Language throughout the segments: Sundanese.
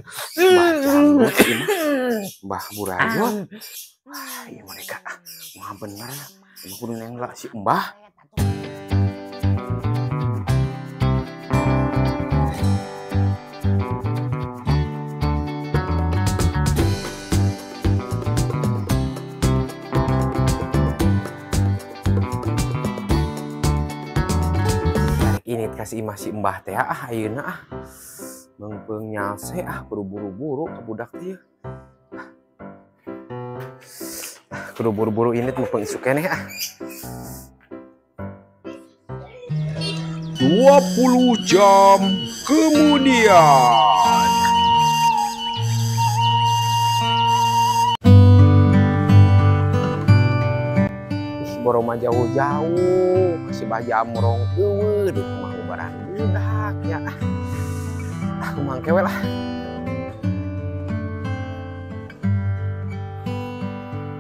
Mbah janggut ieu mah. Mbah burayot. Wah, ieu mereka mah bener. Emang kudu neng lah si Mbah. Ini kasih imah si Mbah teh ah ayeuna ah. Meungpeung nyalse ah buru-buru ka budak teh. Kudu buru-buru ini meungpeung isuk keneh ah. 20 jam kemudian. Ih, boro mah jauh-jauh si Mbah Jamrong eueuh di kumaha ubaran budak ya. Ah, kumaha kewe lah.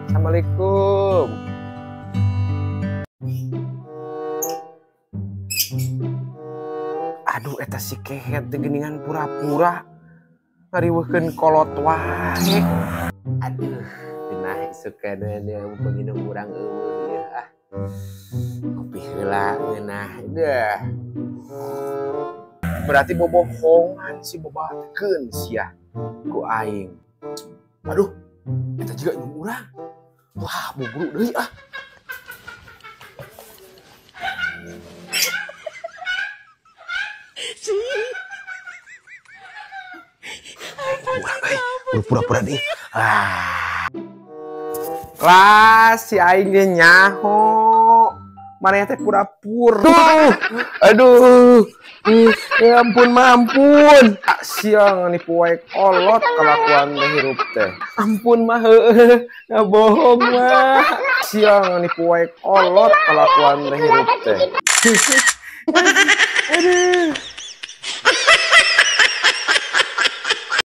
Assalamualaikum. Aduh, eta si kehet teh geuningan pura-pura ngariweuhkeun kolot wae. Aduh, geunah isukana penginum urang eueuh ieu ah. Kopi heula ngeunah deh. Berarti bobohongan si bobakeun sia ku aing. Aduh, eta juga indung urang. Wah, buburu deui ah. Urang euy, pura-pura deui. Ah. Lah, si aing ge nyaho. Maneh teh pura-pura. Aduh. Ya ampun, mampun. Siang nipu wae kolot kelakuan teh hirup teh. Ampun mah heueuh, ngabohong mah. Siang nipu wae kolot kelakuan teh hirup teh.